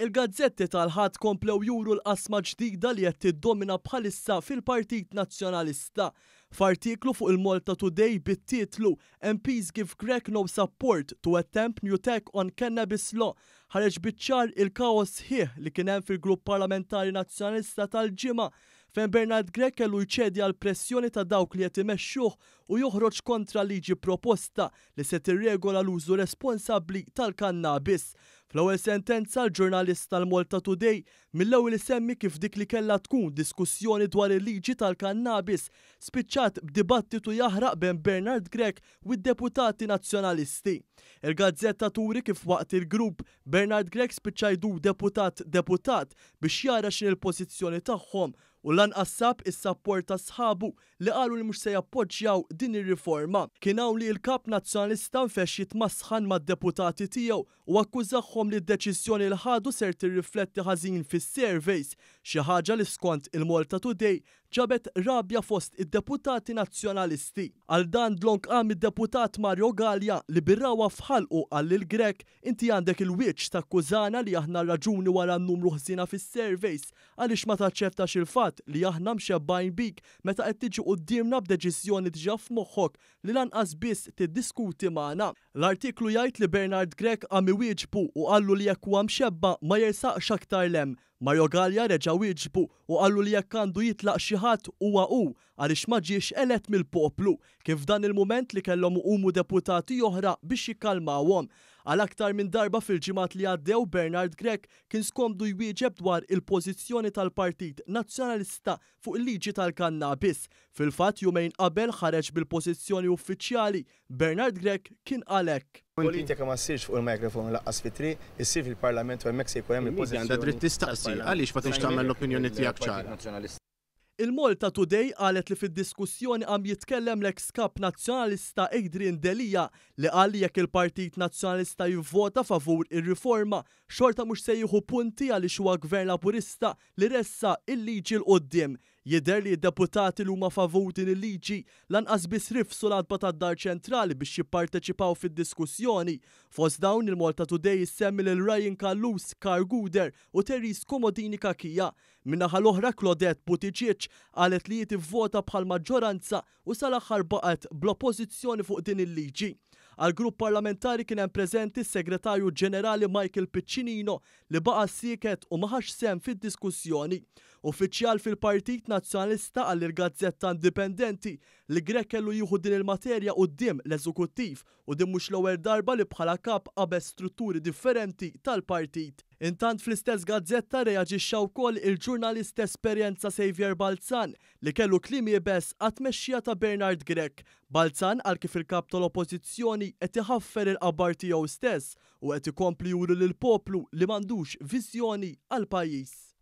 Il-gazzetti tal-Ħadd komplew juru l-qasma ġdida li qed tiddomina bħalissa fil-Partit Nazzjonalista. F'artiklu fuq il-Malta Today bit-titlu MPs give Grech no support to attempt new tack on cannabis law ħareġ biċ-ċar il-kaos sħiħ li kien hemm fil-Grupp Parlamentari Nazzjonalista tal-Ġimgħa fejn Bernard Grech kellu jċedi għall-pressjoni ta' dawk li qed imexxuh u joħroġ kontra liġi proposta li se tirregola l-użu responsabbli tal-kannabis. Fl-ewwel sentenza l-ġurnalist tal-Malta Today mill-ewwel isemmi kif dik li kellha tkun diskussjoni dwar il-liġi tal-kannabis spiċċat b'dibattitu jaħraq bejn Bernard Grech u d-deputati Nazzjonalisti. Il-gazzetta turi kif waqt il-grupp Bernard Grech spiċċa jdur deputat deputat biex jara x'inhi l-pożizzjoni tagħhom u lanqas sab is-sapport ta' sħabu li qalu li mhux se jappoġġjaw din ir-riforma. Kien hawn li l-Kap Nazzjonalista nfexx jitmasħan mad-deputati tiegħu u akkużahom li d-deċiżjoni li ħadu ser tirrifletti ħażin fis-surveys, xi ħaġa li skont il-Malta Today ġabet rabja fost id-deputati Nazzjonalisti. Għal dan dlonk qam id-deputat Mario Galea li bir-ragħwa f'ħalqu qal lil Grech: "Inti għandek il-wiċċ takkużana li aħna raġuni wara n-numru ħżiena fis-surveys, għaliex ma taċċettax il-fatt li aħna mxebbgħin bik meta qed tiġi quddiemna b'deċiżjoni diġà f'moħħok li lanqas biss tiddiskuti magħna?" L-artiklu jgħid li Bernard Grech qam iwieġbu u qallu li jekk huwa mxebba' ma jersaqx aktar 'l hemm. Mario Galea reġa' wieġbu u qallu li jekk għandu jitlaq xi ħadd huwa hu għaliex ma ġiex elett mill-poplu, kien f'dan il-mument li kellhom iqumu deputati oħra biex jikkalmawhom. Għal aktar minn darba fil-ġimgħat li għaddew Bernard Grech kien skomdu jwieġeb dwar il-pożizzjoni tal-Partit Nazzjonalista fuq il-liġi tal-kannabis. Fil-fatt jumejn qabel ħareġ bil-pożizzjoni uffiċjali, Bernard Grech kien qal hekk. Politika ma ssirx fuq il-mikrofon lanqas fit-triq, issir fil-Parlament u hemmhekk se jkun hemm Il-media għandha il-pożizzjoni dritt tistaqsi tal-Parlament. Għaliex ma tridx tagħmel l-opinjoni tiegħek ċara? Il-Malta Today qalet li fid-diskussjoni qam jitkellem l-eks kap Nazzjonalista Adrian Delia li qal li jekk il-Partit Nazzjonalista jivvota favur ir-riforma xorta mhux se jieħu punti għaliex huwa Gvern Laburista li ressaq il-liġi 'l quddiem. Jidher li d-deputati li huma favur din il-liġi lanqas biss rifsu l-għatba tad-Dar Ċentrali biex jipparteċipaw fid-diskussjoni. Fost dawn il-Malta Today issemmi lil Ryan Callus, Karl Gouder u Therese Comodini Cachia. Min-naħa l-oħra Claudette Buttigieg qalet li hi tivvota bħal maġġoranza u sal-aħħar baqgħet bl-oppożizzjoni fuq din il-liġi. Għall-grupp parlamentari kien hemm preżenti s-Segretarju Ġenerali Michael Piccinino li baqa' sieket u ma ħax sehem fid-diskussjoni. Uffiċjal fil-Partit Nazzjonalista qal lill-Gazzetta Indipendenti li Grech kellu jieħu din il-materja quddiem l-Eżekuttiv u din mhux l-ewwel darba li bħala kap qabeż strutturi differenti tal-partit. Intant fl-istess gazzetta reaġixxa wkoll il-ġurnalist esperjenza Xavier Balzan li kellu kliem iebes għat-tmexxija ta' Bernard Grech. Balzan qal kif il-kap tal-Oppożizzjoni qed iħaffer il-qabar tiegħu stess u qed ikompli juri lill-poplu li m'għandux viżjoni għall-pajjiż.